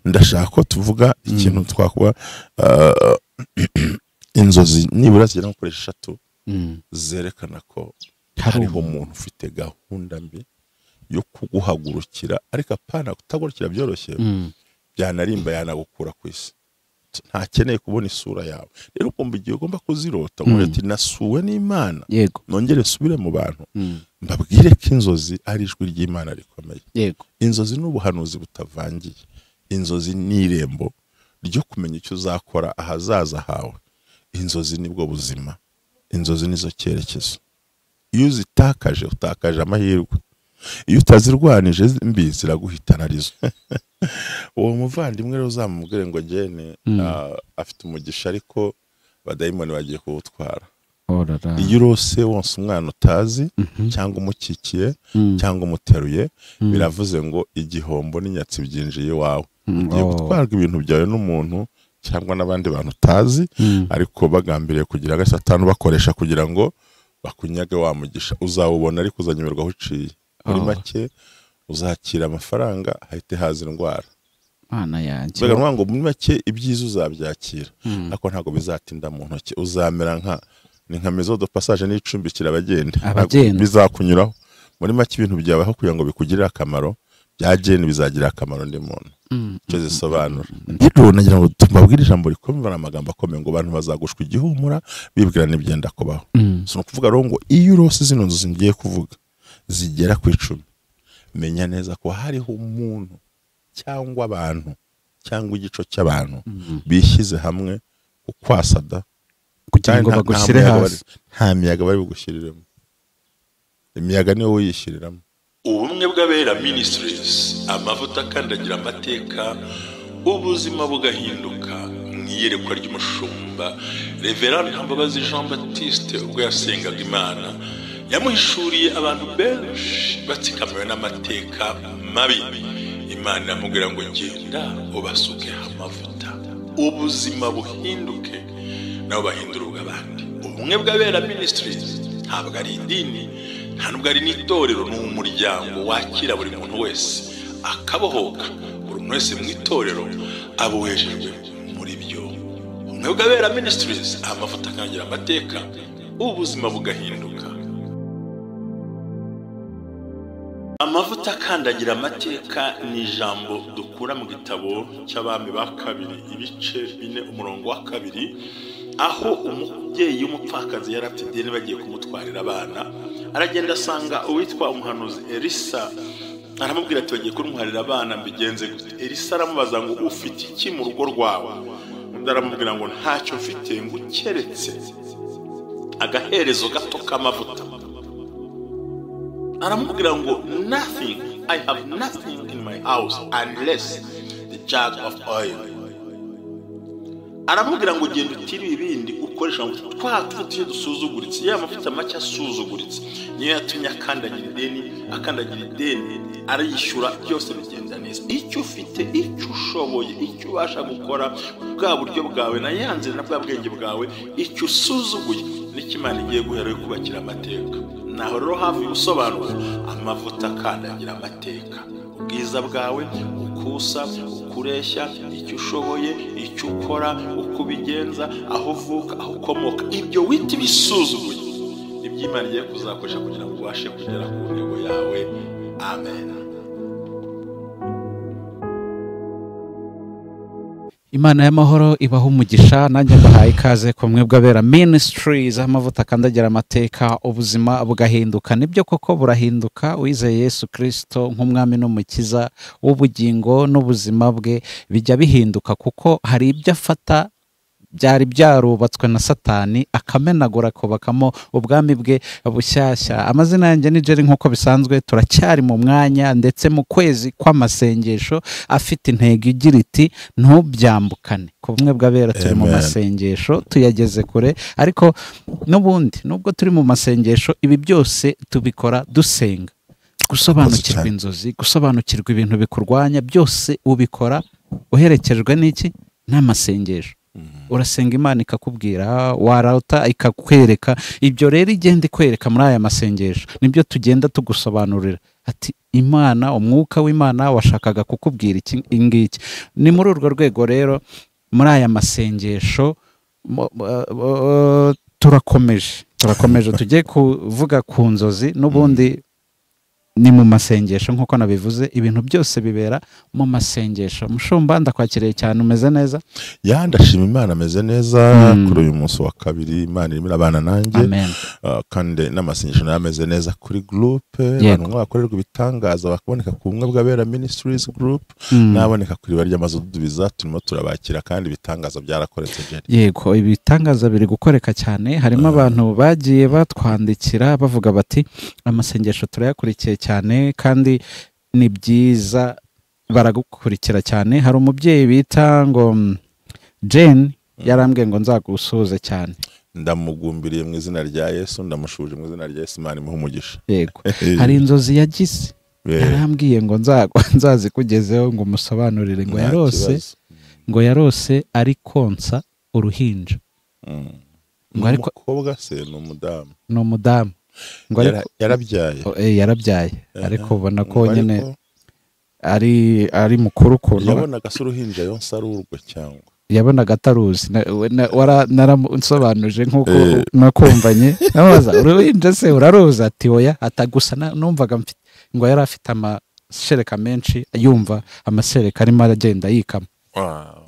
Ndashaka ko tuvuga ikintu twakuba inzozi nibura zigera nko kuri 3 zerekana ko hariho umuntu ufite gahunda mbi yo kuguhagurukira, ariko apana kutagurukira byoroshye, byanarimba yanagukura ku isi, ntakeneye kubona isura yawe. Rero ugomba igihe ugomba kuzirota ngo ati nasuwe n'Imana, yego, nongere nsubire mu bantu mbabwire ko inzozi ari ijwi ry'Imana rikomeye. Yego, inzozi n'ubuhanuzi butavangiye, inzozi ni irembo ryo kumenya icyo uzakora ahazaza hawe, inzozi nibwo buzima, inzozi nizo cyerekezo. Iyo uzitakaje utakaje amahirwe, iyo utazirwanije mbi ziraguhitana arizo. Uwo muvandimwe rero uzamubwire ngo gene afite umugisha ariko abadayimoni bagiye kuwutwara. Iyo urose wonsa umwana utazi cyangwa umukikiye cyangwa umuteruye, biravuze ngo igihombo n'inyatsi byinjiye iwawe. Ugiye gutwarwa ibintu byawe n'umuntu cyangwa n'abandi bantu utazi, ariko bagambiriye kugira agasatani bakoresha kugira ngo bakunyage wa mugisha. Uzawubona ariko uzanyumirwa aho uciye. Muri make uzakira amafaranga hahite haza indwara. Mana yanjye. Mbega ngo muri make ibyiza uzabyakira, ariko ntabwo bizatinda mu ntoki. Uzamera nka ni nka maison de passage n'icumbikira abagenda, bizakunyuraho. Muri make ibintu byawe aho kugira ngo bikugirire akamaro byagenda bizagira akamaro undi muntu. Icyo zisobanura rero nagira ngo tubabwire ijambo rikomeye, amagambo akomeye, ngo abantu bazagushwa igihumura bibwira n'ibyenda kubaho. So kuvuga rero ngo iyo urose zino nzozi ngiye kuvuga zigera ku 10, menya neza ko hariho umuntu cyangwa abantu cyangwa igico cy'abantu bishyize hamwe ukwasada kugira ngo bagushyire hasi. Nta miyaga bari bugushyiriremo, imiyaga niyo wiyishyiriramo. Ubumwe bw'Abera Ministries, amavuta akandagira amateka, ubuzima bugahinduka. Mu iyerekwa ry'umushumba Reverend Ntambabazi Jean Baptiste, ubwo yasengaga Imana yamuhishuriye abantu benshi batsikamiwe n'amateka mabi. Imana iramubwira ngo genda ubasuke amavuta, ubuzima buhinduke, nabo bahindura ubw'abandi. Ubumwe bw'Abera Ministries ntabwo ari idini, nta nubwo ari n'itorero, ni umuryango wakira buri muntu wese akabohoka. Buri muntu wese mu itorero abohejejwe muri byo. Ubumwe bw'Abera Ministries, amavuta akangira amateka, ubuzima bugahinduka. Amavuta akandagira amateka ni ijambo dukura mu gitabo cy'Abami ba kabiri ibice 4 umurongo wa 2, aho umubyeyi w'umupfakazi yari afite ideni bagiye kumutwarira abana. Aragenda asanga uwitwa umuhanuzi Elisa, aramubwira ati bagiye kuntwarira abana mbigenze gute? Elisa aramubaza ngo ufite iki mu rugo rwawe? Undi aramubwira ngo ntacyo mfite, ngo ukeretse agaherezo gato k'amavuta. Aramubwira ngo nothing, I have nothing in my house unless the jug of oil. Aramubwira ngo genda utire ibindi ukoresha ngo twa tuvuta dusuzuguritse, ya mavuta make asuzuguritse niyo yatumye akandagira ideni, akandagira ideni arayishyura, byose bigenda neza. Icyo ufite, icyo ushoboye, icyo ubasha gukora, bwa buryo bwawe na yanze na bwa bwenge bwawe, icyo usuzuguye nicyo Imana igiye guhera yo kubakira amateka. Naho rero havuye ubusobanuro, amavuta akandagira amateka, ubwiza bwawe, ukusa, ukureshya, icyo ushoboye, icyo ukora, uko ubigenza, aho uvuka, aho ukomoka, ibyo wita ibisuzuguye nibyo Imana igiye kuzakoresha kugira ngo ubashe kugera ku ntego yawe. Amen. Imana y'amahoro ibaha umugisha. Nanjye mbahaye ikaze ku Bumwe bw'Abera Ministries, amavuta akandagira amateka, ubuzima bugahinduka. Nibyo koko burahinduka. Wizeye Yesu Kristo nk'umwami n'umukiza w'ubugingo n'ubuzima bwe bijya bihinduka, kuko hari ibyo afata byari byarubatswe na Satani akamenagura akubakamo ubwami bwe bushyashya. Amazina yanjye ni Jerry, nk'uko bisanzwe turacyari mu mwanya ndetse mu kwezi kw'amasengesho afite intego igira iti ntubyambukane. Ku Bumwe bw'Abera turi mu masengesho, tuyageze kure, ariko n'ubundi nubwo turi mu masengesho ibi byose tubikora dusenga. Gusobanukirwa inzozi, gusobanukirwa ibintu bikurwanya, byose ubikora uherekejwe n'iki? N'amasengesho. Urasenga Imana ikakubwira, warauta ikakwereka. Ibyo rero igenda ikwereka muri aya masengesho nibyo tugenda tugusobanurira. Ati Imana, umwuka w'Imana washakaga kukubwira iki ngiki. Ni muri urwo rwego rero muri aya masengesho turakomeje tugiye kuvuga ku nzozi. N'ubundi ni mu masengesho nk'uko nabivuze, ibintu byose bibera mu masengesho. Mushumba, ndakwakiriye cyane, umeze neza? Ya, ndashima Imana, ameze neza. Kuri uyu munsi wa kabiri Imana irimo irabana nanjye. Amen. Kandi n'amasengesho nayo ameze neza kuri groupe. Abantu bakorerwa ibitangaza bakaboneka ku Bumwe bw'Abera Ministries group, n'aboneka ku Iriba ry'Amazi Adudubiza, turimo turabakira kandi ibitangaza byarakoretse. Jerry. Yego, ibitangaza biri gukoreka cyane. Harimo abantu bagiye batwandikira bavuga bati amasengesho turayakurikiye cyane kandi ni byiza, baragukurikira cyane. Hari umubyeyi bita ngo Jane, yarambwiye ngo nzagusuhuze cyane. Ndamugumbiriye mu izina rya Yesu, ndamushuje mu izina rya Yesu, Imana imuhe umugisha. Yego, hari inzozi yagize, yarambwiye ngo nzazikugezeho ngo umusobanurire. Ngo Nta yarose kibazo. ngo yarose ari konsa uruhinja. Ngo Ni ariko umukobwa se ni umudamu? Ni umudamu. Ngo ariko Yarabyaye? Yarabyaye, ariko ubona ko Ngo nyine ariko ari mukuru ukuntu. Yabonaga se uruhinja yonsa ari urwe cyangwa Yabonaga ataruzi. Naramusobanuje nk'uko nakumvanye, nabaza uruhinja se uraruzi, ati oya, atagusa numvaga mfite. Ngo yari afite amashereka menshi, yumva amashereka arimo aragenda yikama. Wow.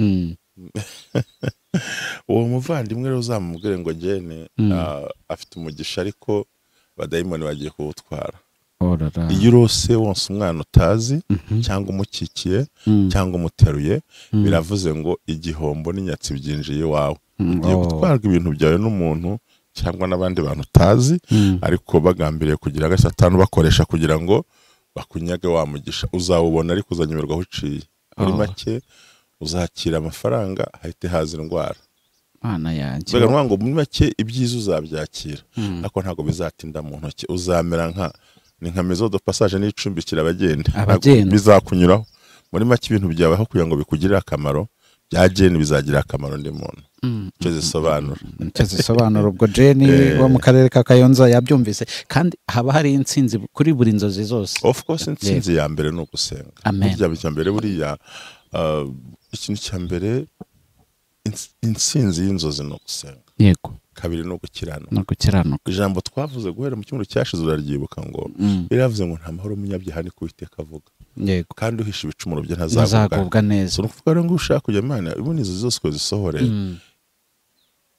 Uwo muvandimwe rero uzamubwire ngo Jene afite umugisha, ariko abadayimoni bagiye kuwutwara. Oh la la. Iyo urose wonsa umwana utazi cyangwa umukikiye cyangwa umuteruye, biravuze ngo igihombo n'inyatsi byinjiye iwawe. Ugiye gutwarwa ibintu byawe n'umuntu cyangwa n'abandi bantu utazi, ariko bagambiriye kugira ngo Satani bakoresha kugira ngo bakunyage wa mugisha. Uzawubona ariko uzanyumirwa aho uciye. Muri make uzakira amafaranga hahite haza indwara. Mana yanjye. Mbega nukuvuga ngo muri make ibyiza uzabyakira, ariko ntabwo bizatinda mu ntoki. Uzamera nka ni nka maison de passage n'icumbikira abagenda. Abagenda. Bizakunyuraho. Muri make ibintu byawe aho kugira ngo bikugirire akamaro bya Jane, bizagira akamaro undi muntu. Icyo zisobanura. Icyo zisobanura. Ubwo Jane wo mu karere ka Kayonza yabyumvise. Kandi haba hari intsinzi kuri buri nzozi zose. Of course, intsinzi ya mbere ni ugusenga. Amen. Burya icya mbere, buriya ikintu cya mbere, intsinzi y'inzozi ni ugusenga. Kabiri ni ugukiranuka. No gukiranuka. Ijambo twavuze guhera mu cyumweru cyashize uraryibuka, ngo riravuze ngo nta mahoro umunyabyaha, ni Uwiteka avuga, kandi uhisha ibicumuro bye ntazagubwa. Ntazagubwa neza. So ni ukuvuga rero ngo ushaka kujya Imana ubundi inzozi zose ko zisohore,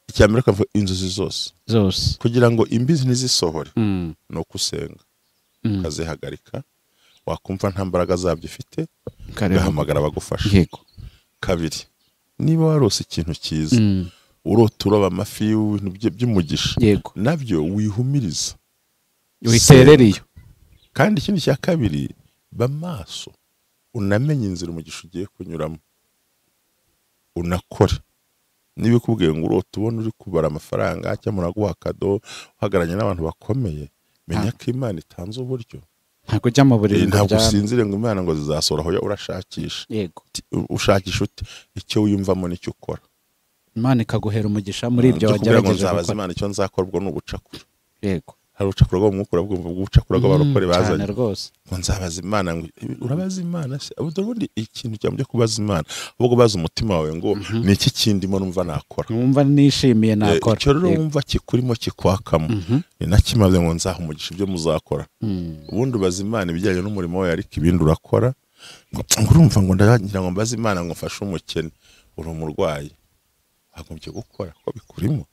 icya mbere ukavuga inzozi zose zose, kugira ngo imbizi ntizisohore ni uko usenga ukazihagarika. Wakumva nta mbaraga zabyo ufite, Ukareba. ugahamagara abagufasha. Kabiri, niba warose ikintu cyiza, urota uroba amafi, ibintu by'umugisha, nabyo wihumiriza, Witerera iyo. Kandi ikindi cya kabiri, ba maso unamenye inzira umugisha ugiye kunyuramo, unakore. Niba ikubwiye ngo urota ubona uri kubara amafaranga cyangwa uraguha kado, uhagararanye n'abantu bakomeye, menya ko Imana itanze uburyo. Ntabwo ujya mu buriri ngo Ntabwo uryame. usinzire ngo Imana ngo zizasohora, hoya, urashakisha. Ushakisha ute? Icyo wiyumvamo nicyo ukora. Imana ikaguhera umugisha muri ibyo Byo kubwira ngo wagerageje nzabaza gukora. Imana icyo nzakora, ubwo ni ubucakura. Hari ubucakura bwo mu mwuka, urabwumva, bw'ubucakura bw'abarokore Cyane bazanye rwose. ngo nzabaza Imana, ngo urabaza Imana se? Ubu ubundi ikintu cya byo kubaza Imana, ahubwo baza umutima wawe ngo ni iki kindimo numva nakora, Numva nishimiye nakora. Icyo rero wumva kikurimo kikwakamo, ni nacyo Imana ngo nzaha umugisha ibyo muzakora. Ubundi ubaza Imana ibijyanye n'umurimo wawe, ariko ibindi urakora. Ngo urumva ngo ndagira ngo mbaze Imana ngo mfashe umukene, uri umurwayi, wagombye gukora ko bikurimo.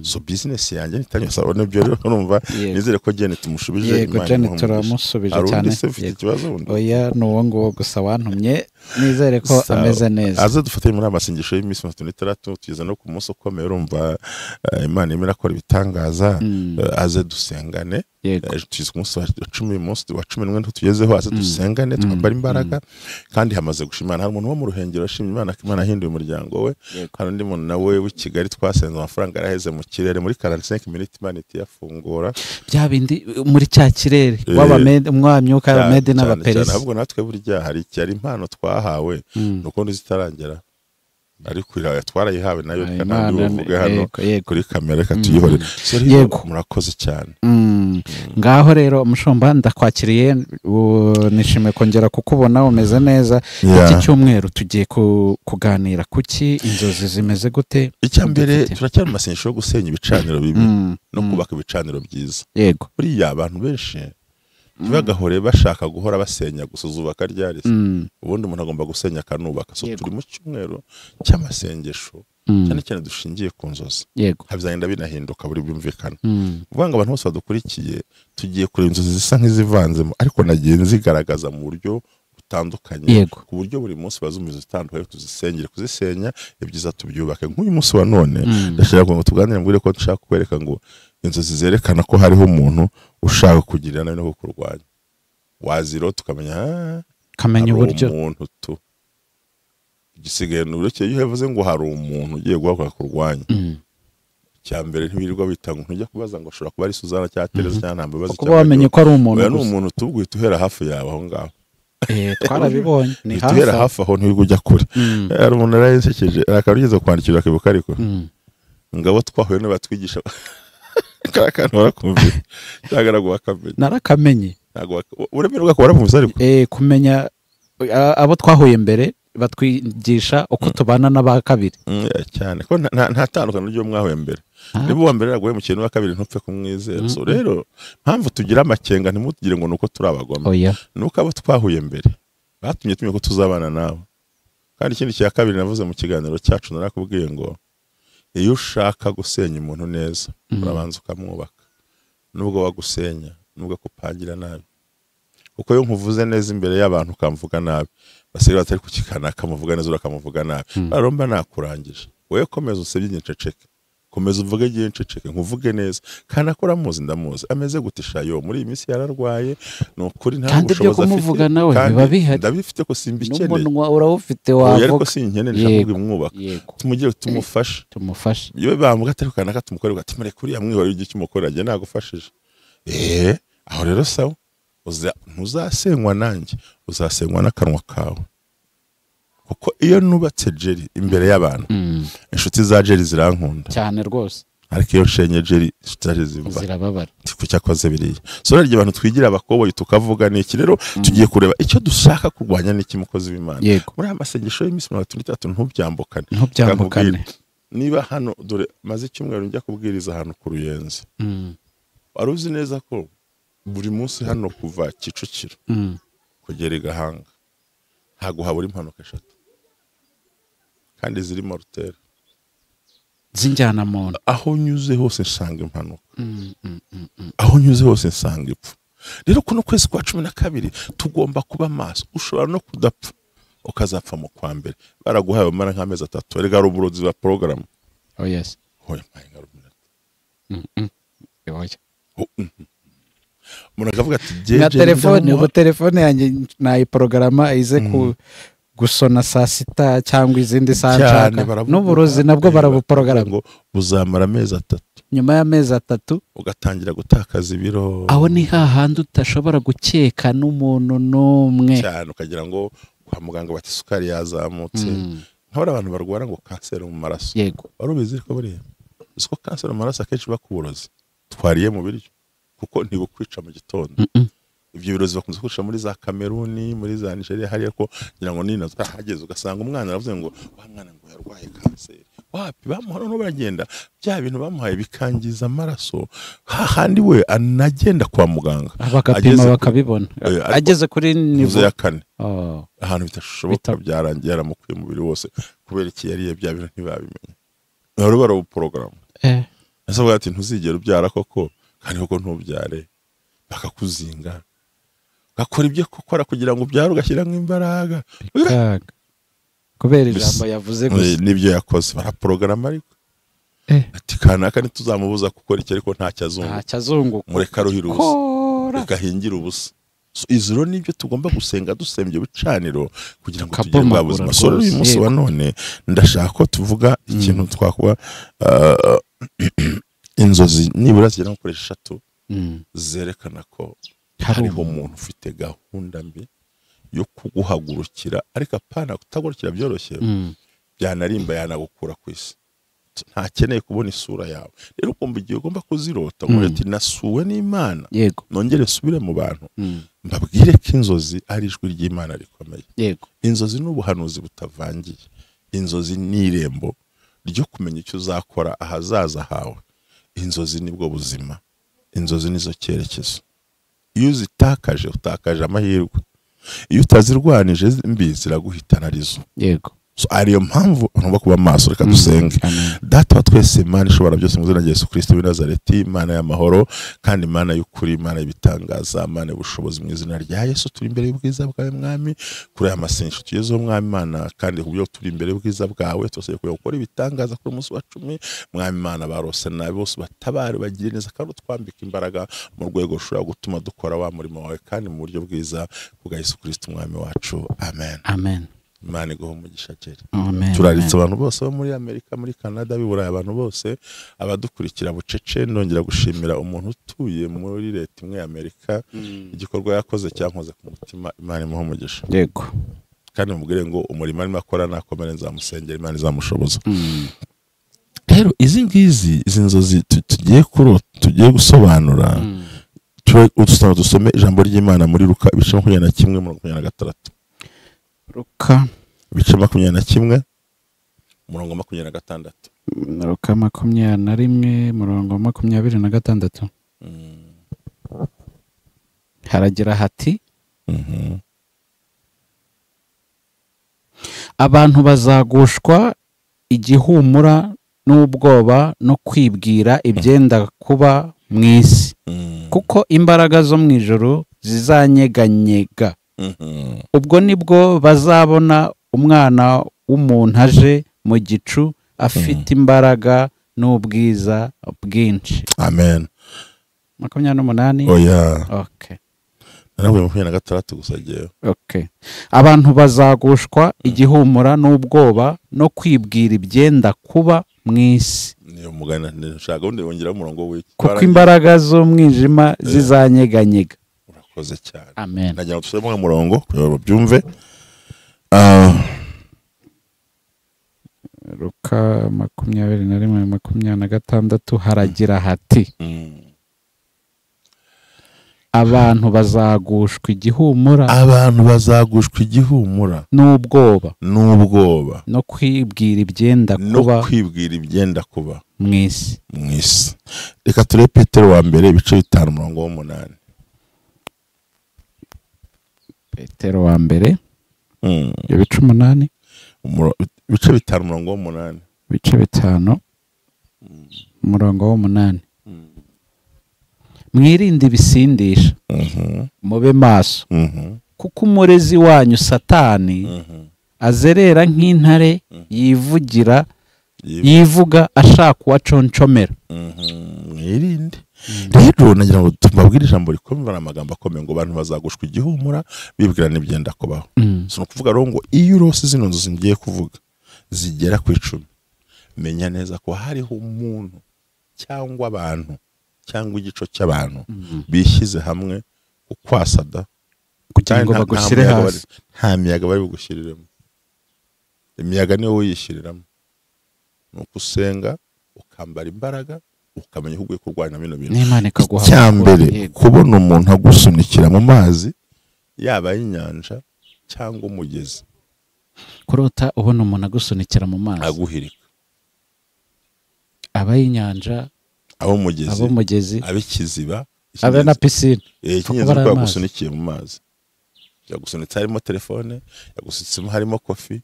So business yanjye nitanyusa nibyo rero urumva. Nizere ko Jane tumushubije. Yego, Imana Jane imuhe umugisha. turamusubije Hari undi cyane. se ufite ikibazo wundi? Oya, ni uwo nguwo gusa wantumye, nizere ko Sawa. ameze neza. Aze dufatanye muri amasengesho y'iminsi 36, tugeze no ku munsi ukomeye. Urumva Imana irimo irakora ibitangaza. Aze dusengane. Tugeze ku munsi wa 10, uyu munsi wa 11 tugezeho. Aze dusengane, twambare imbaraga. Kandi hamaze gushima Imana, hari umuntu wo mu Ruhengero washimye Imana ko Imana yahinduye umuryango we. Hari undi muntu nawe w'i Kigali twasenze, amafaranga yaraheze mu kirere, muri 45 minutes Imana itiyafungura. Bya bindi muri cya kirere w'Abamede, umwamyuka y'Abamede Cyane, cyane. n'Abaperesi. Ahubwo natwe burya hari impano twahawe, ni uko zitaragera Ariko iraye twarayihawe nayo Ayo, reka ntabwo Imana, buvuge hano yego, yego. kuri kamera, reka tuyihorere. So rero, Yego. murakoze cyane. Ngaho rero mushumba, ndakwakiriye, nishimiye kongera kukubona umeze neza. Yeah. Iki cyumweru tugiye kuganira kuki? Inzozi zimeze gute? Icya mbere, Dufite. turacyari mu masengesho yo gusenya ibicaniro bibi no kubaka ibicaniro byiza. Buriya abantu benshi ntibagahore bashaka guhora basenya gusa, uzubaka ryari se? Ubundi umuntu agomba gusenya akanubaka. So turi mu cyumweru cy'amasengesho, cyane cyane dushingiye ku nzozi. Bizagenda binahinduka buri byumvikana. Uvuga ngo abantu bose badukurikiye, tugiye kureba inzozi zisa nk'izivanzemo, ariko nagiye nzigaragaza mu buryo butandukanye, ku buryo buri munsi bazumva inzozi zitandukanye, tuzisengere kuzisenya, ibyiza tubyubake. Nk'uyu munsi wa none ndashaka ngo tuganire, mbwire ko nshaka kukwereka ngo inzozi zerekana ko hariho umuntu ushaka kugirira nabi no kukurwanya, waziro tukamenya kamenya hari uburyo umuntu tu igisigaye ni uburyo. Iyo uvuze ngo hari umuntu ugiye guhaguruka kurwanya, icya mbere ntibirirwa bitanga, ntujya kubaza ngo ashobora kuba ari Suzana cyangwa Tereza cyangwa Ntambabazi. Kuko wamenye ko ari umuntu Oya, ni gusa. umuntu tubwita uhera hafi yawe aho ngaho. Twarabibonye ni Uhita hafi uhera aho. hafi aho, ntiwirirwa ujya kure. Hari umuntu yarayisekeje, hari akantu ugeze kwandikira akibuka, ariko ngabo twahuye n'abatwigisha kariya kantu barakumvira cyangwa ntabwo wakamenya? Narakamenye. Ntabwo uremerwa ko warakumvise ariko. Kumenya abo twahuye mbere batwigisha uko tubana n'aba kabiri. Yeah, cyane ko nta tandukaniro ry'uwo mwahuye mbere. Niba uwa mbere yaraguhemukiye, n'uwa kabiri ntupfe kumwizera. So rero mpamvu tugira amakenga, ntimutugire ngo ni uko turi abagome, Oya. ni uko abo twahuye mbere batumye tumenya ko tuzabana nawe. Kandi ikindi cya kabiri navuze mu kiganiro cyacu, narakubwiye ngo iyo ushaka gusenya umuntu neza, urabanza ukamwubaka, nubwo wagusenya, nubwo akupangira nabi, kuko iyo nkuvuze neza imbere y'abantu ukamvuga nabi, basigaye batari kukikana akamuvuga neza urakamuvuga nabi, baromba nakurangije. Wowe komeza usebye igihe nceceke, komeza uvuge igihe nceceke, nkuvuge neza. Kandi akora amuzi, ndamuzi, ameze gute shayo, muri iyi minsi yararwaye, ni ukuri nta Kandi ibyo bushobozi afite. kumuvuga nawe Kandi biba bihari. ndabifite ko simbikeneye. N'umunwa urawufite, Oya, ariko wavuga. sinkeneye, nshaka Yego. kumwubaka. Tumugire, tumufashe. Tumufashe. Iyo bamuga atari kanaka tumukorera, ati mureke uriya mwihorere, igihe cy'umukorera njye nagufashije. Aho rero sawa, ntuzasenywa nanjye, uzasenywa n'akanwa kawe, kuko iyo nubatse Jerry imbere y'abantu, inshuti za Jerry zirankunda. Cyane rwose. Ariko iyo nshenye Jerry, inshuti za Jerry zimva Zirababara. Kuki akoze biriya? So rero abantu twigira abakoboyi tukavuga ni iki? Rero tugiye kureba icyo dushaka kurwanya n'iki, mukozi w'Imana. Muri aya masengesho y'iminsi 33, ntubyambukane. Ntubyambukane. Reka nkubwire, niba hano dore maze icyumweru njya kubwiriza ahantu ku Ruyenzi, wari uzi neza ko buri munsi hano kuva Kicukiro kugera i Gahanga ntabwo habura impanuka eshatu kandi zirimo rutera Z'injyanamuntu. Aho nyuze hose nsanga impanuka, aho nyuze hose nsanga ipfu. Rero kuno kwezi kwa 12 tugomba kuba maso. Ushobora no kudapfa, ukazapfa mu kwa mbere baraguhaye bamara nk'amezi 3. Erega hari uburozi bwa porogaramu. Oh yes. Hoya, mpaye nka ruminati. Oya. Oh, mhm. Umuntu akavuga ati Na "Jeje, telefone, ndamuha." ubu telefone yanjye nayiporogaramu ize ku gusona saa sita cyangwa izindi saa Cyane, nshaka. baravuga. N'uburozi nabwo barabuporogaramu. Ngo buzamara amezi 3. Nyuma y'amezi 3 ugatangira gutakaza ibiro. Aho ni hahandi udashobora gukeka n'umuntu n'umwe. Cyane, ukagira ngo kwa muganga bati isukari yazamutse. Nkabona abantu barwara ngo kanseri mu maraso. Wari ubizi ko buriya uzi ko kanseri mu maraso akenshi iba ku burozi twariye mu biryo, kuko ntibukwica mu gitondo. Ibyo birozi bakunze kwica muri za Kameruni, muri za Nigeria hariya, ko ngira ngo nina zahageze, ugasanga umwana aravuze ngo wa mwana ngo yarwaye kanseri, wapi, bamuha noneho baragenda bya bintu bamuhaye bikangiza amaraso, hahandi we anagenda kwa muganga Bakapima Ageze bakabibona. Ariko Ageze kuri nivo nivo ya kane, Oh. ahantu bidashoboka, byarangiye yaramukuye umubiri wose kubera iki yariye bya bintu ntibabimenya, rero barawuporogaramu. Ese avuga ati ntuzigera ubyara koko, kandi koko ntubyare, bakakuzinga, ugakora ibyo gukora kugira ngo ubyare, ugashyiramo imbaraga. Bikanga. Kubera ijambo yavuze gusa. N'ibyo yakoze baraporogaramu ariko. Ati kanaka ntituzamubuza gukora iki, ariko ntacyo azunguka. Ntacyo azunguka. Mureke aruhire ubusa. Kora. Reka ahingire ubusa. So, izo rero nibyo tugomba gusenga, dusembye ibicaniro kugira ngo tugire bwa Tukabomagura buzima. So rero uyu rwose, munsi wa none ndashaka ko tuvuga ikintu twakuba inzozi nibura zigera nko kuri 3 zerekana ko Hari hariho umuntu ufite gahunda mbi yo kuguhagurukira, ariko apana kutagurukira byoroshye. Byanarimba yanagukura ku isi. Ntakeneye kubona isura yawe. Rero ugomba igihe ugomba kuzirota ngo ati nasuwe n'Imana. Yego. Nongere nsubire mu bantu. Mbabwire ko inzozi ari ijwi ry'Imana rikomeye. Yego. Inzozi n'ubuhanuzi butavangiye. Inzozi ni irembo ryo kumenya icyo uzakora ahazaza hawe. Inzozi nibwo buzima. Inzozi nizo cyerekezo. Iyo uzitakaje utakaje amahirwe. Iyo utazirwanije mbi ziraguhitana arizo. Yego. So ariyo mpamvu ugomba kuba maso. Reka dusenge. Data wa twese, Imana ishobora byose, mu izina rya Yesu Kristo w'i Nazareti, Imana y'amahoro kandi Imana y'ukuri, Imana y'ibitangaza, Imana y'ubushobozi, mu izina rya Yesu turi imbere y'ubwiza bwawe Mwami, kuri aya masengesho tugezeho Mwami Imana, kandi ku byo turi imbere y'ubwiza bwawe turasabye kugira gukora ibitangaza kuri umunsi wa 10 Mwami Imana, barose nabi bose batabare bagire neza, kandi utwambike imbaraga mu rwego rushobora gutuma dukora wa murimo wawe kandi mu buryo bwiza kubwa Yesu Kristo Mwami wacu. Amen. Amen. Imana iguhe umugisha Jerry. Amen. Turaritse abantu bose bo muri Amerika, muri Canada, biburaye, abantu bose abadukurikira bucece. Ndongera gushimira umuntu utuye muri leta imwe ya Amerika, igikorwa yakoze cyankoze ku mutima. Imana imuhe umugisha. Yego. Kandi mubwire ngo umurimo arimo akora nakomere, nzamusengera, Imana izamushoboza. Rero izi ngizi, izi nzozi tugiye kurota, tugiye gusobanura, dusome ijambo ry'Imana muri Luka ibice 21:26. Luka ibice 21 umurongo 26. Luka 21 umurongo 26. Haragira hati: Abantu bazagushwa igihumura n'ubwoba no kwibwira ibyenda kuba mu isi, kuko imbaraga zo mu ijuru zizanyeganyega. Ubwo nibwo bazabona umwana w'umuntu aje mu gicu afite imbaraga n'ubwiza bwinshi. Amen. 28. Oya. Okay. Naravuye 26 gusa giye. Okay. Abantu bazagushwa igihumura n'ubwoba no kwibwira ibyenda kuba mu isi. Niyo mugana nshaka undi wongera umurongo w'iki. Kuko imbaraga z'umwijima zizanyeganyega. Urakoze cyane. Amen. Nagira ngo dusubire mu murongo kugira ngo byumve. Luka 21:26 haragira hati: Abantu bazagushwa igihumura, abantu bazagushwa igihumura n'ubwoba, n'ubwoba no kwibwira ibyenda kuba, no kwibwira ibyenda kuba mu isi, mu isi. Reka turebe Petero wa mbere ibice 5 umurongo wa 8. Petero wa mbere ibice 8, ibice 5 umurongo wa 8. Ibice 5 umurongo wa 8. Mwirinde ibisindisha, mube maso, kuko umurezi wanyu Satani azerera nk'intare yivugira yivuga ashaka uwaconcomera. Mwirinde. Rero nagira ngo tubabwire ijambo rikomeye, amagambo akomeye, ngo abantu bazagushwa igihumura bibwira n'ibyenda kubaho. So kuvuga rero ngo iyo urose zino nzozi ngiye kuvuga zigera ku 10, menya neza ko hariho umuntu cyangwa abantu cyangwa igico cy'abantu bishyize hamwe ukwasada kugira ngo bagushyire hasi. Nta miyaga bari bugushyiriremo. Imiyaga niyo uyishyiriramo. Nuko usenga ukambara imbaraga, ukamenya uko ugiye kurwanya bino bintu. N'Imana ikaguha icyambere, kubona umuntu agusunikira mu mazi yaba y'inyanja cyangwa umugezi. Kurota ubona umuntu agusunikira mu mazi, aguhirika, aba y'inyanja, abo mugezi, abikiziba, abe na piscine, ikinyeza ko yagusunikiye mu mazi. Yagusunitse harimo telefone, yagusunitsemo harimo kofi,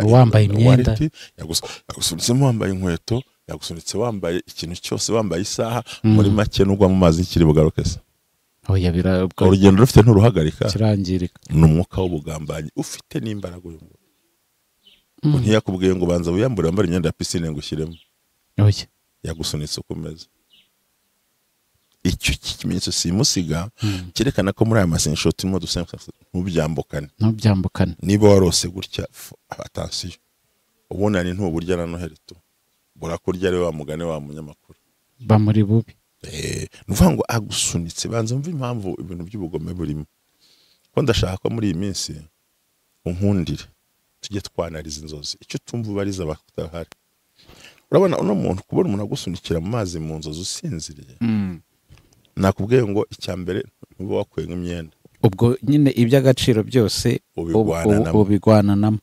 wambaye imyenda, yagusunitsemo wambaye inkweto, yagusunitse wambaye ikintu cyose, wambaye isaha. Muri make nugwa mu mazi ikiri bugaruke se. Oya, birabwo urugendo rufite nturuhagarika, kirangirika. Ni umwuka w'ubugambanyi ufite n'imbaraga uyu muntu. Ntiyakubwiye ngo banza wiyambure wambare imyenda ya piscine ngo ushyiremo. Oya, yagusunitse uko umeze. Icyo kimenyetso simusiga cyerekana ko muri aya masengesho turimo dusenga ntubyambukane, ntubyambukane. Niba warose gutya, attention, ubona ni ntuburya na Noheli tu burakurya ari wa mugane wa munyamakuru bamuri bubi. Nuvuga ngo agusunitse. Banza mve impamvu ibintu by'ubugome burimo. Ko ndashaka ko muri iyi minsi unkundire Tujye twanariza inzozi, icyo tumva ubariza batahari. Urabona uno muntu, kubona umuntu agusunikira mu mazi mu nzozi usinziriye, nakubwiye ngo icya mbere ntuba wakuye nk'imyenda, ubwo nyine iby'agaciro byose ubigwananamo,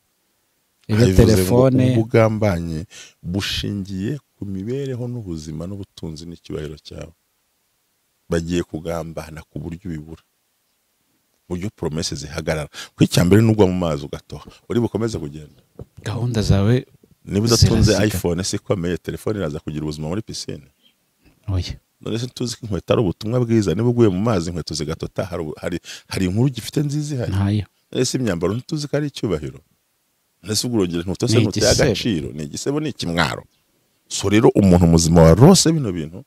iyo telefone. Ubugambanye bushingiye ku mibereho n'ubuzima n'ubutunzi n'icyubahiro cyawe. Bagiye kugambana ku buryo ubibura, buryo promesse zihagarara. Ku icya mbere nugwa mu mazi ugatoha, uri bukomeze kugenda gahunda zawe. Niba udatunze iPhone se ikomeye, telefone iraza kugira ubuzima muri piscine. Oya. None se tuzi ko inkweto ari ubutumwa bwiza, niba uguye mu mazi inkweto zigatota, hari inkuru gifite nziza ihari. Ntayo. Ese imyambaro ntituzi ko ari icyubahiro? Nese ubwo ntutose ntuteye agaciro, ni igisebo, ni ikimwaro. So rero umuntu muzima warose bino bintu,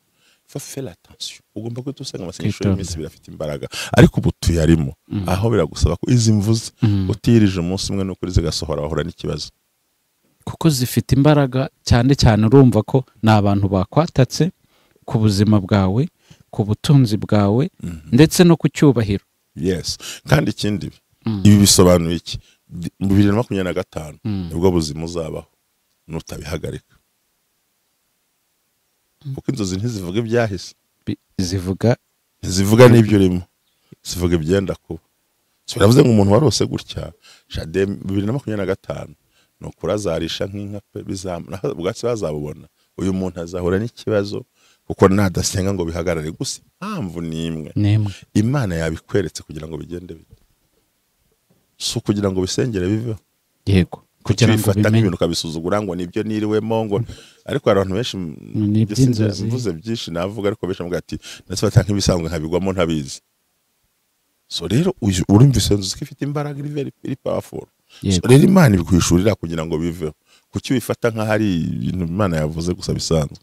faut faire attention. Ugomba kwita usanga amasengesho y'iminsi birafite imbaraga, ariko ubu tuyarimo aho biragusaba ko izi mvuze utirije umunsi umwe n'ukuri zigasohora wahura n'ikibazo, kuko zifite imbaraga cyane cyane. Urumva ko ni abantu bakwatatse ku buzima bwawe, ku butunzi bwawe, ndetse no ku cyubahiro. Yes. Kandi ikindi ibi bisobanuye iki? Mu 2025 nibwo buzima uzabaho nutabihagarika, kuko inzozi ntizivuga ibyahise, zivuga n'ibyo urimo, zivuga ibyenda kuba. So biravuze ngo umuntu warose gutya jade 2025 ni ukurazarisha nk'inka pe, ubwatsi bazabubona. Uyu muntu azahura n'ikibazo kuko nadasenga ngo bihagarare. Gusa impamvu ni imwe, Imana yabikweretse kugira ngo bigende bite, si ukugira ngo bisengere biveho. Yego, kugira ngo bimenye ibintu ukabisuzugura ngo nibyo niriwemo ngo. Ariko hari abantu benshi mvuze byinshi navuga, ariko benshi bavuga ati ndetse nk'ibisanzwe nkabigwamo ntabizi. So rero urumvise inzozi ko ifite imbaraga iri very powerful. So rero Imana ibikuhishurira kugira ngo biveho. Kuki ubifata nk'aho ari ibintu Imana yavuze gusa bisanzwe?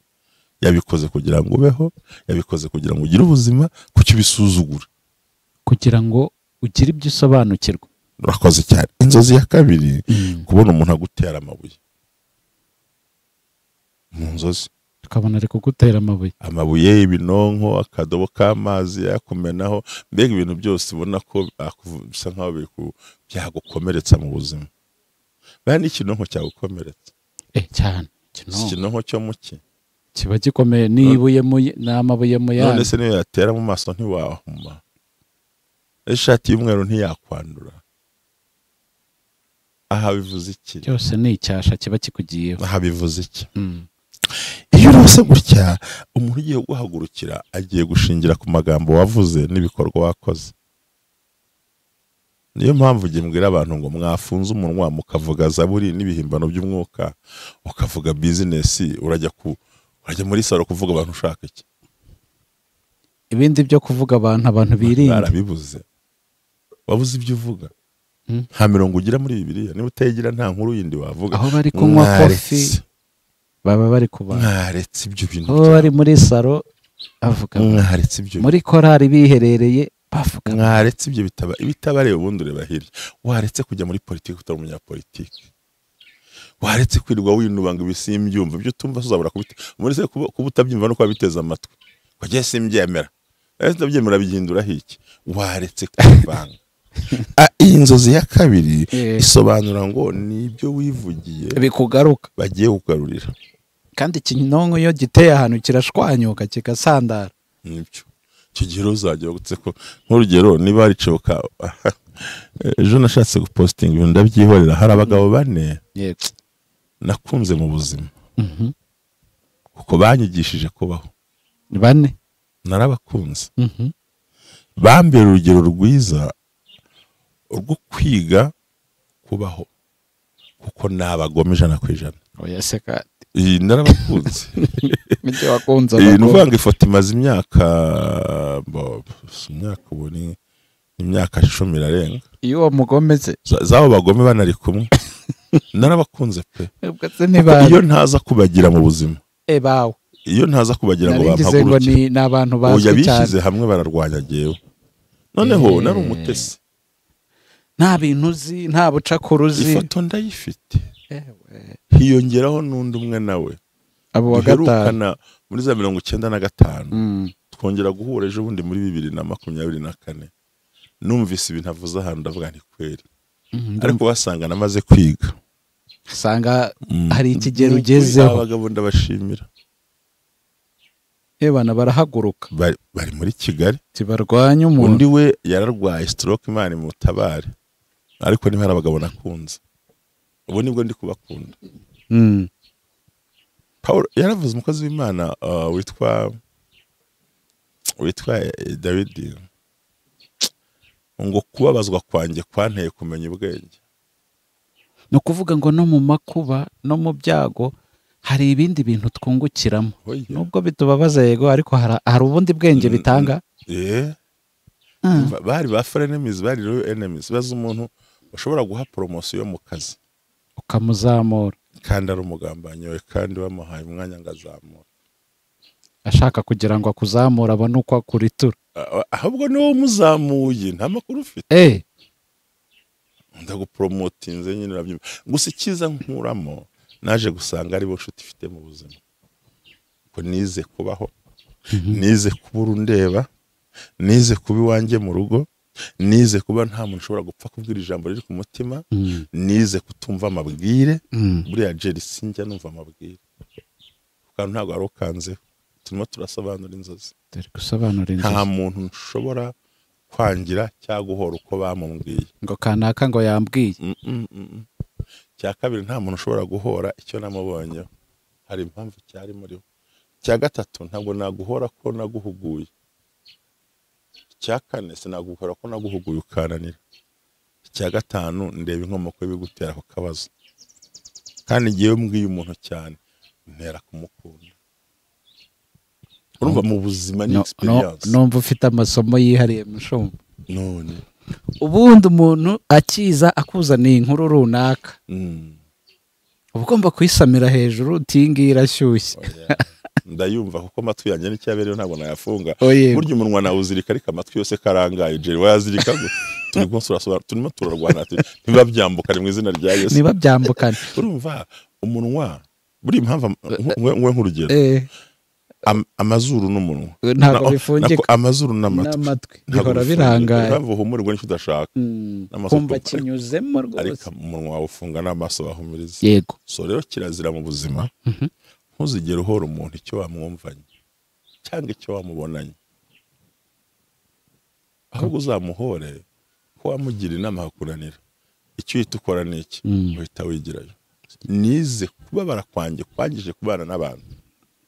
Yabikoze kugira ngo ubeho, yabikoze kugira ngo ugire ubuzima. Kuki ubisuzugura? Kugira ngo ugire ibyo usobanukirwa. Urakoze cyane. Inzozi ya kabiri, kubona umuntu agutera amabuye mu nzozi, tukabona ari kugutera amabuye, amabuye, ibinonko, akadobo k'amazi yakumenaho, mbega ibintu byose ubona ko bisa nkaho byagukomeretsa mu buzima. Baya n'ikinonko cyagukomeretsa cyane. Ikinonko cyo muki kiba gikomeye, n'ibuye n'amabuye mu yandi. None se niyo yatera mu maso ntiwahuma, ishati y'umweru ntiyakwandura. Aha bivuze iki? Byose ni icyasha kiba kikugiyeho. Aha bivuze iki? Iyo urose gutya, umuntu ugiye guhagurukira agiye gushingira ku magambo wavuze n'ibikorwa wakoze. Niyo mpamvu ugiye mbwira abantu ngo mwafunze umunwa mukavuga zaburi n'ibihimbano by'umwuka, ukavuga business, urajya muri saro kuvuga abantu ushaka iki? Ibindi byo kuvuga abantu birinda barabibuze. Wabuze ibyo uvuga. Nta mirongo ugira muri Bibiliya, niba utayigira nta nkuru yindi wavuga. Aho bari kunywa kofi baba bari kuba mwaretse ibyo bintu, aho bari muri saro avuga mwaretse ibyo, muri korari biherereye bavuga mwaretse ibyo bitaba ibitabareba. Ubundi ureba hirya, waretse kujya muri politiki utari umunyapolitiki, waretse kwirirwa winuba ngo ibisimbyumva ibyo utumva uzabura kubita muri se kuba utabyumva no kuba biteza amatwi kujya simbyemera, ese ndabyemera bigindura hiki? Waretse kwivanga. Iyi nzozi ya kabiri isobanura ngo nibyo wivugiye bikugaruka, bagiye kugarurira. Kandi ikinonko iyo giteye ahantu kirashwanyuka kigasandara. Nibyo. Icyo gihe uzajya gutse ko nk'urugero niba ari coka. Ejo nashatse gupostinga ibintu ndabyihorera. Hari abagabo bane yego nakunze mu buzima, kuko banyigishije kubaho. Bane narabakunze, bambera urugero rwiza rwo kwiga kubaho, kuko nabagome 100%. Oya seka, iyi narabakunze. Mite wakunze abagome. Nuvuga ngo ifoto imaze imyaka ubu ni imyaka 10 irarenga. Iyo uwo mugomeze zabo bagome banari kumwe narabakunze pe. Iyo ntaza kubagira mu buzima bawe, iyo ntaza kubagira ngo bampagurukire, ni abantu bazwi cyane. Bishyize hamwe bararwanya jewe. Noneho nari umutesi, nta bintu uzi, nta bucakuru uzi. Ifoto ndayifite. Hiyongeraho n'undi umwe nawe abo wa gatanu muri za 95, twongera guhura ejo bundi muri 2024. Numvise ibintu avuze ahantu ndavuga nti kweri Ariko wasanga namaze kwiga, usanga hari ikigero ugezeho. Abagabo ndabashimira, ebana barahaguruka, bari muri Kigali tibarwanya umuntu. Undi we yararwaye stroke, Imana imutabare, ariko niba hari abagabo nakunze ubu nibwo ndi kubakunda. Paul yaravuze, umukozi w'Imana witwa Dawidi, ngo kubabazwa kwanjye kwanteye kumenya ubwenge. Ni ukuvuga ngo no mu makuba no mu byago hari ibindi bintu twungukiramo, nubwo bitubabaza yego, ariko hari ubundi bwenge bitanga. Bari ba frenemies, bari real enemies. Baza umuntu ushobora guha promotion mu kazi ukamuzamura, kandi ari umugambanyi we, kandi bamuhaye umwanya ngo azamure, ashaka kugira ngo akuzamure abone uko akuritura. Ahubwo niwo umuzamuye, nta makuru ufite. Ndagupromotinze nyine, urabyumva. Gusa icyiza nkuramo, naje gusanga ari bo nshuti ifite mu buzima, ko nize kubaho, nize kubura undeba, nize kuba iwanjye mu rugo, nize kuba nta muntu ushobora gupfa kubwira ijambo riri ku mutima, nize kutumva amabwire. Buriya Jerry sinjya numva amabwire, kuko ntabwo ari ukanzeho. Turimo turasobanura inzozi, nta muntu nshobora kwangira cyangwa guhora uko bamubwiye ngo kanaka ngo yambwiye. Cya kabiri, nta muntu ushobora guhora icyo namubonyeho, hari impamvu cyari muriho. Cya gatatu, ntabwo naguhora ko naguhuguye. Cya kane, sinaguhora ko naguhuguye ukananira. Cya gatanu, ndeba inkomoko y'ibigutera ako kabazo. Kandi ngewe mbwiye umuntu cyane ntera kumukunda. Urumva mu buzima ni experience. Numva ufite amasomo yihariye mushumba. None ubundi umuntu akiza akuzaniye inkuru runaka, uba ugomba kuyisamira hejuru uti ngiyi irashyushye. Ndayumva kuko amatwi yanjye n'icyabereyo ntabwo nayafunga. Burya umunwa nawuzirika, ariko amatwi yose karangaye. Jerry wayazirika gute? Turimo turarwana, ntibabyambukane mu izina rya Yesu. Ntibabyambukane. Urumva umunwa buri impamvu ngwe nk'urugero, amazuru n'umunwa ntabwo bifungika, amazuru n'amatwi bihora birangaye. Impamvu uhumurirwa n'icyo udashaka, kumva kinyuzemo rwose, ariko umunwa wawe ufunga n'amaso wahumuriza. Yego. So rero kirazira mu buzima, ntuzigere uhora umuntu icyo wamwumvanye cyangwa icyo wamubonanye, ahubwo uzamuhore ko wamugira inama hakuranira. Icyo uhita ukora ni iki? Uhita wigirayo. Nize kubabara kwanjye kwangije kubana n'abantu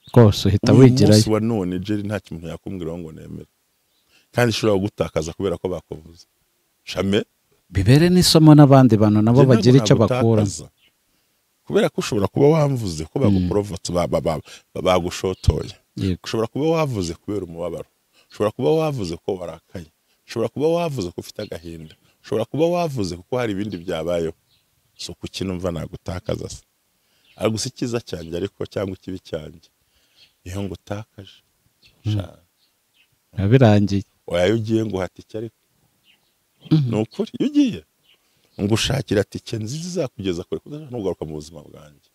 rwose, uhita wigirayo. Umunsi wa none Jerry nta kintu yakumbwiraho ngo nemere, kandi ushobora gutakaza kubera ko bakuvuze. Shame bibere n'isomo n'abandi bantu nabo bagira icyo bakura, kubera ko ushobora kuba wamvuze ko baguprovote, bagushotoye. Ushobora kuba wavuze kubera umubabaro, ushobora kuba wavuze ko warakaye, ushobora kuba wavuze ko ufite agahinda, ushobora kuba wavuze kuko hari ibindi byabayeho. So kuki numva nagutakaza se? Ari gusa icyiza cyanjye ariko cyangwa ikibi cyanjye, iyo ngutakaje birangiye. Oya, iyo ugiye nguhata iki? Ariko ni ukuri, iyo ugiye ngushakira tike nziza izakugeza kure, ntugaruka mu buzima bwanjye.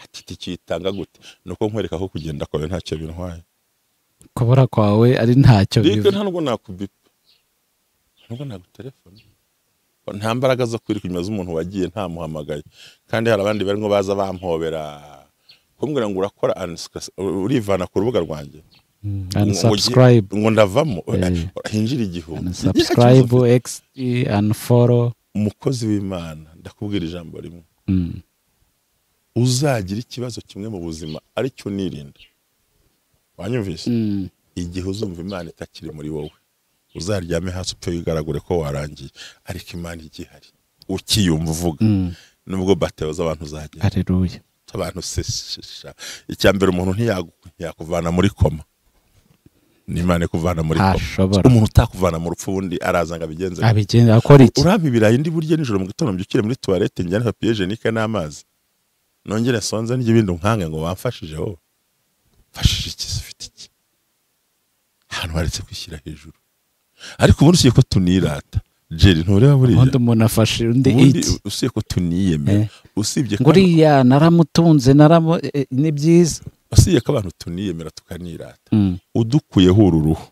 Ati tike itanga gute? Nuko nkwereka ko kugenda kwawe ntacyo bintwaye, kubura kwawe ari ntacyo bivuze. Nta nubwo nakubipa, nubwo nagutelefone, nta mbaraga zo kwiruka inyuma z'umuntu wagiye ntamuhamagaye. Kandi hari abandi barimo baza bampobera kumbwira ngo urakora urivana ku rubuga rwanjye, unsubscribe, ngo ndavamo, hinjira igihumbi, unsubscribe, x unfollow. Umukozi w'Imana ndakubwira ijambo rimwe, uzagira ikibazo kimwe mu buzima aricyo nirinda. Wanyumvise? Igihe uzumva Imana itakiri muri wowe, uzaryame hasi upfe wigaragure ko warangiye, ariko Imana igihari ukiyumva uvuga, nubwo bateo z'abantu zagera. Haleluya. Abantu sesha. Icya mbere, umuntu ntiyakuvana muri koma, ni Imana ikuvana muri koma. Umuntu utakuvana mu rupfu wundi araza ngo abigenze, abigenze akora iki? Uraba ibirayi ndi burye nijoro mu gitondo mbyukire muri toilette njyane papier hygiénique n'amazi, nongere sonze n'ibindi nkange ngo bamfashije. Wowe mfashije iki? Ufite iki? Ahantu haretse kwishyira hejuru. Ariko ubundi usiye ko tunirata Jerry, ntureba buriya ubundi umuntu afashe undi iki? Usiye ko tuniyemera, usibye ko nguriya naramutunze ni byiza. Usiye ko abantu tuniyemera tukanirata, udukuyeho uru ruhu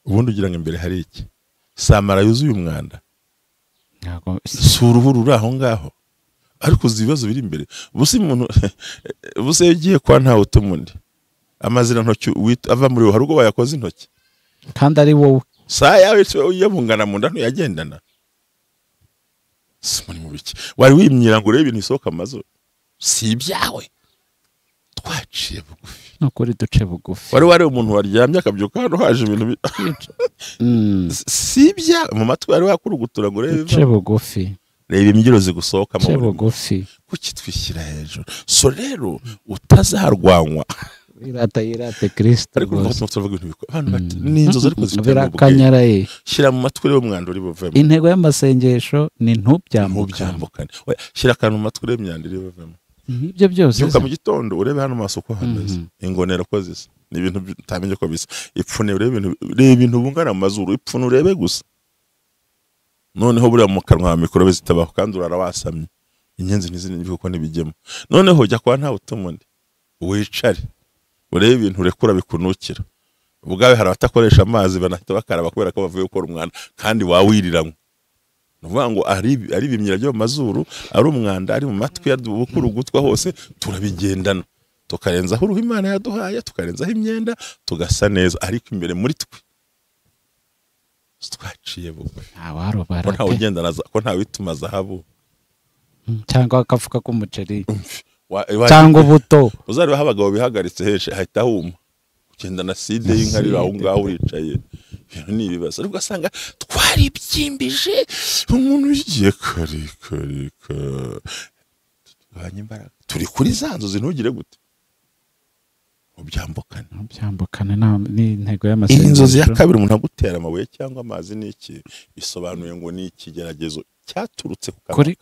ubundi ugira ngo imbere hari iki? Samara yuzuye umwanda. Si uruhu ruri aho ngaho, ariko uzi ibibazo biri imbere. Ubuse umuntu ubuse ugiye kwa ntawe utuma undi amazina ntoki ava muri wowe, hari ubwo wayakoze intoki kandi ari wowe saa yawe uyabungana mu nda ntuyagendana. Si muri mu biki wari wimyira ngo urebe ibintu bisohoka amazuru, si ibyawe. Twaciye bugufi, nukuri duce bugufi. Wari umuntu waryamye akabyuka hano haje ibintu si ibyawe mu matwi, wari wakurugutura ngo urebe duce bugufi, reba imbyiro zigusohoka mu bugufi, kuki twishyira hejuru. So rero utazarwanywa irata irate Kristo ariko tuvuga ibintu biko abantu bati ni inzozi ariko zifite ubwenge. Shyira mu matwi rero umwanda uri buvemo. Intego y'amasengesho ni ntubyambukane. Shyira akantu mu matwi rero imyanda iri buvemo. Ibyo byose byuka mu gitondo urebe hano maso uko hameze, ingonero ko zisa, ni ibintu utamenye ko bisa, ipfune urebe ibintu, reba ibintu bungana mu mazuru, ipfune urebe gusa. Noneho buriya mu kanwa ha mikorobe zitabaho kandi urara wasamye, inyenzi ntizindi kuko ntibijyemo. Noneho jya kwa ntawe utuma undi, wicare urebe ibintu urekura bikunukira. Ubwawe hari abatakoresha amazi banahita bakaraba kubera ko bavuye gukora umwanda kandi wawiriranywe. Ni ukuvuga ngo ari ibimyira byo mu mazuru, ari umwanda, ari mu matwi, ubukurugutwa hose turabigendana, tukarenzaho uruhu Imana yaduhaye, tukarenzaho imyenda, tugasa neza, ariko imbere muri twe twaciye bugufi. Ntawarubara ko ntawugendana, ko ntawituma zahabu cyangwa akafuka k'umuceri cyangwa ubuto. Uzareba abagabo bihagaritse henshi ahita huma, ugendana side y'inka riri aho ngaho uricaye, ibintu ni ibibazo. Ariko ugasanga twaribyimbije umuntu ugiye kare kare tugabanya imbaraga, turi kuri za nzozi ntugire gute ubyambukane. Ubyambukane ni intego y'amasengesho. Inzozi ya kabiri umuntu agutera amabuye cyangwa amazi ni iki? Bisobanuye ngo ni ikigeragezo cyaturutse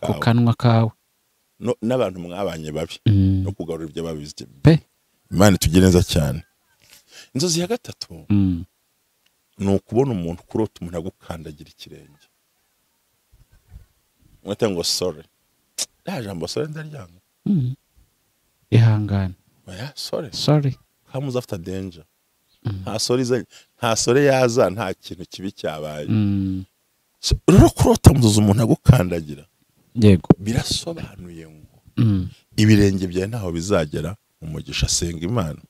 ku kanwa kawe n'abantu mwabanye babi, no kugarura ibyo babizi. Imana itugire neza cyane. Inzozi ya gatatu ni ukubona umuntu kurota umuntu agukandagira ikirenge, mwete ngo sorry. Nta jambo sorry ndaryanga. Ihangane. Oya sorry. Sorry comes after danger. Nta sorry za, nta sorry yaza, nta kintu kibi cyabaye. Rero kurota muzoza umuntu agukandagira, yego, birasobanuye ngo ibirenge byawe ntaho bizagera. Umugisha asenga Imana.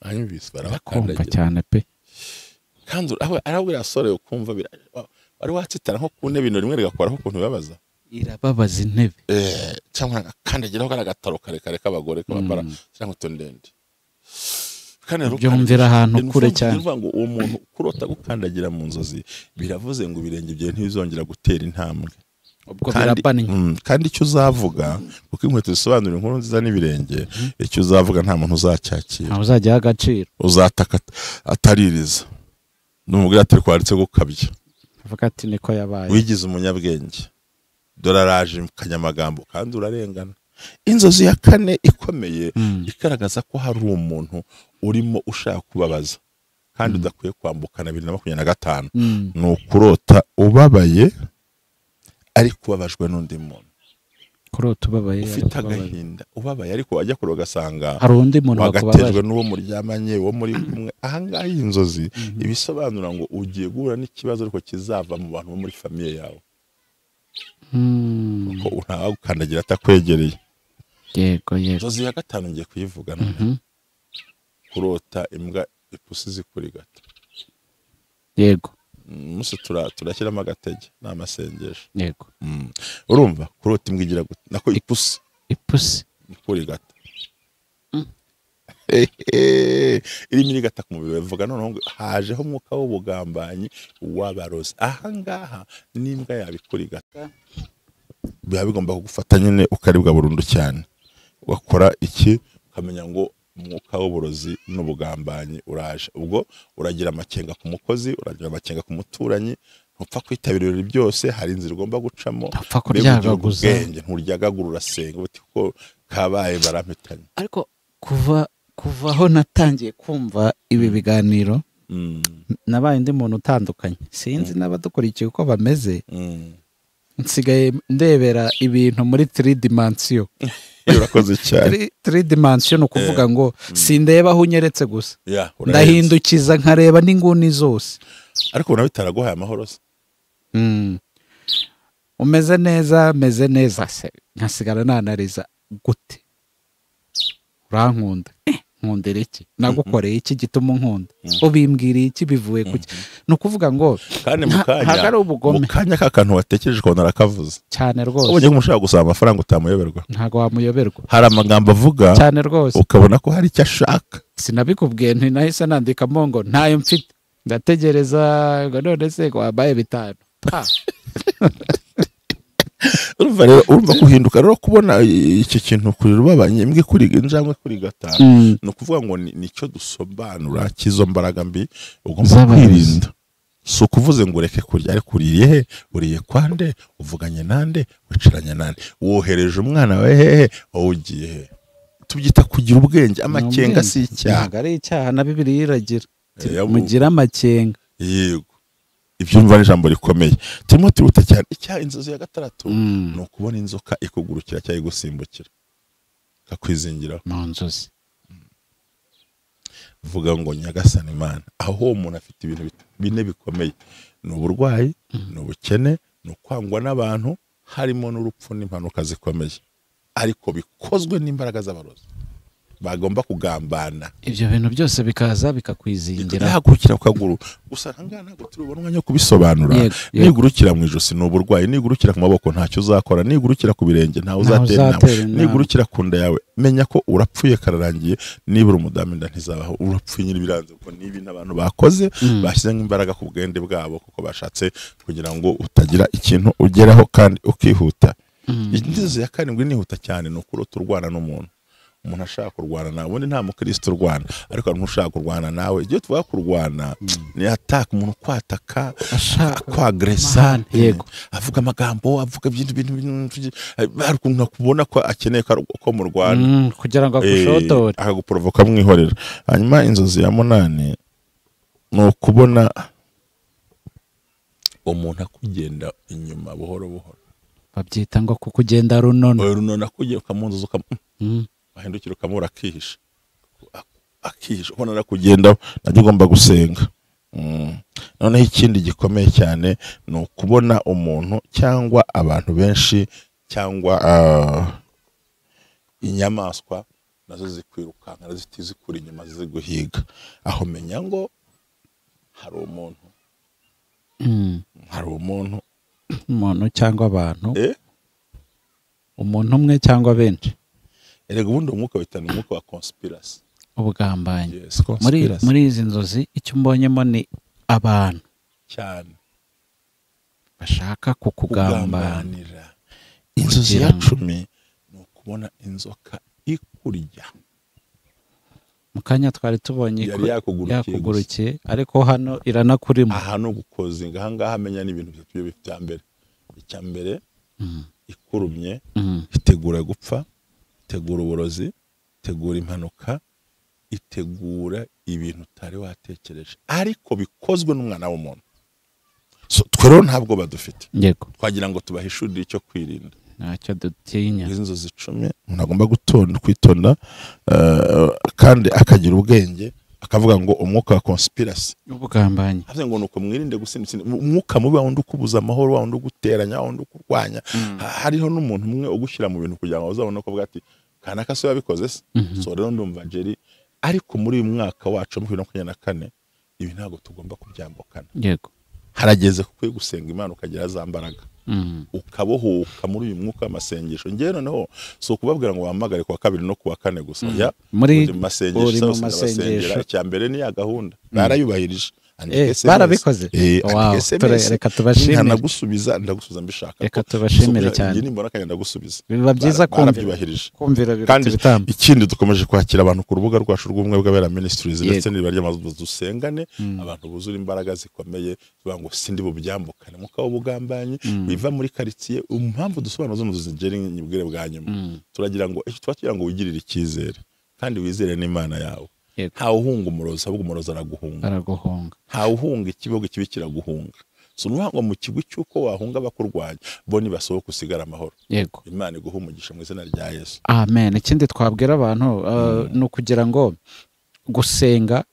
Anyumvise barabakandagira cyane pe. Kandi arabwira sore ukumva wari watsitara nko ku ntebe rimwe rigakoraho ukuntu bibabaza. Irababaza intebe. Cyangwa akandagiraho kara gataro kare kare k'abagore kabambara cyangwa utondende. Kandi byumvira ahantu kure cyane. Bivuga ngo uwo muntu kurota gukandagira mu nzozi biravuze ngo ibirenge byawe ntibizongera gutera intambwe. Ubwo birabanye. Kandi icyo uzavuga, kuko inkweto zisobanura inkuru nziza n'ibirenge, icyo uzavuga nta muntu uzacyakira. Nta uzajya agaciro. Uzataka ataririza. Numubwira ati kwaritse gukabya. Avuga ati niko yabaye. Wigize umunyabwenge. Dore araje kanyamagambo kandi urarengana. Inzozi ya kane ikomeye igaragaza ko hari umuntu urimo ushaka kubabaza kandi udakwiye kwambukana 2025. Ni ukurota ubabaye ariko ubabajwe n'undi muntu. Kurota ubabaye ufite agahinda ubabaye ariko wajya kure ugasanga hari undi muntu wagatejwe n'uwo muryamanye, uwo muri kumwe. Aha ngaha inzozi ibisobanura ngo ugiye guhura n'ikibazo ariko kizava mu bantu bo muri famiye yawe. Kuko ntawagukandagira atakwegereye. Yego yego. Inzozi ya gatanu ngiye kuyivuga none. Kurota imbwa ipusi zikurigata. Yego. Musi turashyiramo agatege n'amasengesho. Yego. Urumva kurota imbwa igira gute? Nako ipusi. Ipusi ikurigata. Irimo irigata ku mubiri bavuga noneho ngo hajeho umwuka w'ubugambanyi w'abarozi. Aha ngaha n'imbwa yabikurigata biba bigomba kugufata nyine ukaribwa burundu cyane. Ugakora iki ukamenya ngo umwuka w'uburozi n'ubugambanyi uraje. Ubwo uragira amakenga ku mukozi, uragira amakenga ku muturanyi, ntupfa kwitabira ibirori byose, hari inzira ugomba gucamo, ntupfa kuryagaguza, nturyagagura, urasenga uti ko kabaye barampitanye. Ariko kuva aho natangiye kumva ibi biganiro nabaye ndi muntu utandukanye, sinzi n'abadukurikiye uko bameze. Nsigaye ndebera ibintu muri 3 dimension. Urakoze cyane. 3 dimension ukuvuga ngo sindeba aho unyeretse gusa, ndahindukiza nkareba n'inguni zose. Ariko ubona bitaraguhaye amahoro se? Umeze neza, meze neza se, nkasigara nanariza gute? Urankunda, nkundira iki? Nagukoreye iki gituma unkunda? Ubimbwiriye iki, bivuye kuki? Ni ukuvuga ngo kandi mu kanya, ntabwo ari ubugome. Mu kanya k'akantu watekereje ukabona arakavuze cyane rwose. Ubonye ko ushaka gusaba amafaranga utamuyoberwa, ntabwo wamuyoberwa. Hari amagambo avuga cyane rwose, ukabona ko hari icyo ashaka. Sinabikubwiye, nahise nandikamo ngo ntayo mfite, ndategereza ngo none se wabaye 5. Urumva rero, urumva kuhinduka rero, kubona icyo kintu kuri rubabanye imbwa kuri injangwe kuri 5, ni ukuvuga ngo nicyo dusobanura cy'izo mbaraga mbi ugomba kwirinda. Si ukuvuze ngo ureke kurya, ariko uriye he, uriye kwande, uvuganye nande, wicaranye nande, wohereje umwana we hehe, wowe ugiye he. Tubyita kugira ubwenge. Amakenga si icyaha, ntabwo ari icyaha, na Bibiliya iragira mugira amakenga. Yego, ibyo mva ijambo rikomeye. Turimo turihuta cyane. Icyaha, inzozi ya 6 ni ukubona inzoka ikugurukira cyangwa igusimbukira ikakwizingiraho mu nzozi. Vuga ngo Nyagasani Imana, aho uwo muntu afite ibintu 4 bikomeye: ni uburwayi, ni ubukene, ni ukwangwa n'abantu, harimo n'urupfu n'impanuka zikomeye, ariko bikozwe n'imbaraga z'abarozi bagomba kugambana. Ibyo bintu byose bikaza bikakwizingira, yahagurukira ku kaguru. Gusa ahangaha ntabwo turubona umwanya wo kubisobanura. Nigurukira mu ijosi ni uburwayi, nigurukira ku maboko ntacyo uzakora, nigurukira ku birenge ntawe uzatera intambwe, nigurukira ku nda yawe menya ko urapfuye kararangiye. Nibura umudamu inda ntizabaho, urapfuye nyine biranze, kuko nibi n'abantu bakoze bashyizemo imbaraga ku bwende bwabo, kuko bashatse kugira ngo utagira ikintu ugeraho kandi ukihuta. Inzozi ya 7 nihuta cyane, ni ukurota urwana n'umuntu. Umuntu ashaka kurwana nawe, ubundi nta mukristo urwana, ariko hari umuntu ushaka kurwana nawe. Igihe tuvuga kurwana ni ataka, umuntu kwataka, kwagresa, avuga amagambo, avuga ibintu hari ukuntu akubona ko akeneye ko murwana kugira ngo agushotore, akaguprovoka mwihorera. Hanyuma inzozi ya 8 ni ukubona umuntu akugenda inyuma buhoro buhoro. Babyita ngo kukugenda runono. Runono akugenda ukamunzuza ahindukira ukamura akihisha, akihisha ubona arakugenda, nabyo ugomba gusenga. Noneho ikindi gikomeye cyane ni ukubona umuntu cyangwa abantu benshi cyangwa inyamaswa nazo zikwirukanka, zikura inyuma ziguhiga. Aho menya ngo hari umuntu, hari umuntu, umuntu cyangwa abantu, umuntu umwe cyangwa benshi. Erega ubundi umwuka witana umwuka wa conspiracy, ubugambanyi. Yes, muri izi nzozi icyo mbonyemo ni abantu cyane bashaka kukugambanira. Inzozi ya 10 ni ukubona inzoka ikurya. Mu kanya twari tubonye yakugurukiye, ariko hano iranakurimo. Aha no gukozinga aha ngaha menya n'ibintu bitatu bya mbere. Icya mbere ikurumye, itegura gupfa, itegura uburozi, itegura impanuka, itegura ibintu utari watekereje, ariko bikozwe n'umwana w'umuntu. So twe rero ntabwo badufite, twagira ngo tubahishurire icyo kwirinda, ntacyo dutinya. Izi nzozi 10 umuntu agomba kwitonda, kandi akagira ubwenge, akavuga ngo umwuka wa conspiracy, ubugambanyi, avuze ngo nuko mwirinde gusinda umwuka mubi, wundi ukubuza amahoro, wundi uguteranya, wundi ukurwanya. Hariho n'umuntu umwe ugushyira mu bintu kugira ngo uzabone ko bwati kanaka se yabikoze se. So rero ndumva Jerry, ariko muri uyu mwaka wacu wa 2024 ibi ntabwo tugomba kubyambukana. Yego, harageze kuko gusenga Imana ukagira za mbaraga, ukabohoka muri uyu mwuka w'amasengesho. Ngewe noneho si ukubabwira ngo wahamagare kuwa 2 no kuwa 4 gusa, ya muri masengesho. Icya mbere ni ya gahunda barayubahirije, barabikoze. Reka tubashimire, ndagusubiza ndagusubiza mbishaka, reka tubashimire cyane. Nimbona akanya ndagusubiza, biba byiza kumvira, kandi ikindi dukomeje kwakira abantu ku rubuga rwacu rw'ubumwe bw'abera ministries ndetse n'iriba ry'amazu dusengane, abantu buzura imbaraga zikomeye, tuvuga ngo sindi bubyambukane mwuka w'ubugambanyi biva muri quartier. Impamvu dusobanura zo zigera nyibwire bwa nyuma, turagira ngo tuba ngo wigirire icyizere kandi wizere n'Imana yawe. Ntawe uhunga umurozi, ahubwo umurozi araguhunga. Ntawe uhunga ikibogo kibi kiraguhunga. So nuvuga mu kigwi cy'uko wahunga bakurwanya, bo nibasohoka usigara amahoro. Yego, Imana iguhe umugisha mu izina rya Yesu. Amen. Ikindi twabwira abantu ni ukugira ngo gusenga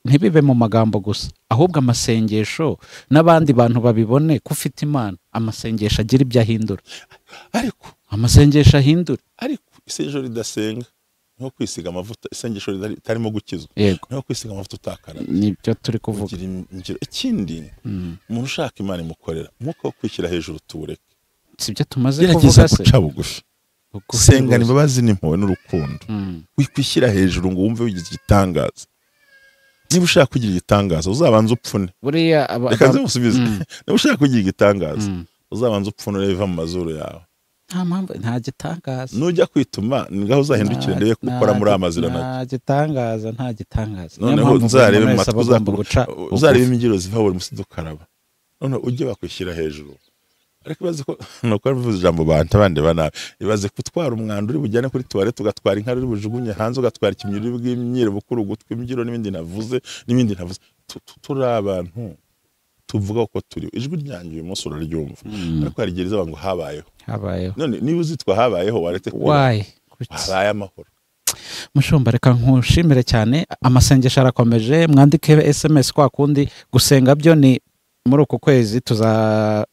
Ntibibe mu magambo gusa, ahubwo amasengesho n'abandi bantu babibone ko ufite Imana. Amasengesho agira ibyo ahindura. Ariko amasengesho ahindura. Ariko isengesho ridasenga nko kwisiga amavuta, isengesho ritarimo gukizwa nko kwisiga amavuta utakara. Nibyo turi kuvuga. Ikindi umuntu ushaka Imana imukorera umwuka wo kwishyira hejuru tuwureke. Sibyo tumaze kuvuga se? Guca bugufi, sengana imbabazi n'impuhwe n'urukundo. Wikwishyira hejuru ngo wumve wigize igitangaza. Niba ushaka kugira igitangaza uzabanza upfune. Reka nze musubize. Niba ushaka kugira igitangaza uzabanza upfune urebe iva mu mazuru yawe. Nta mpamvu, nta gitangaza. Nujya kwituma ngaho uzahindukire ndebe ko ukora muri amazirantoki. Nta gitangaza, nta gitangaza. Noneho uzarebe mu matwi, uzarebe imigiro ziva buri munsi dukaraba. Noneho ujye bakwishyira hejuru. Ariko ibaze ko nuko bivuze ijambo bantu abandi banabi, ibaze kutwara umwanda uri bujyane kuri toilette, ugatwara inka uri bujugunye hanze, ugatwara ikimyiro uri bwimyire bukuru gutwi imbyiro n'ibindi navuze n'ibindi navuze. Turi abantu tuvuga uko turi. Ijwi ryanjye uyu munsi uraryumva, ariko hari igihe rizavuga ngo habayeho. Habayeho. None niba uzitwa habayeho waretse why habaye amahoro. Mushumba, reka nkushimire cyane. Amasengesho arakomeje, mwandike SMS kwa kundi gusenga byo ni muri uku kwezi tuza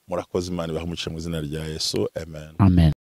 murakoze. Imana ibahe umugisha mu izina rya Yesu. Amen. Amen.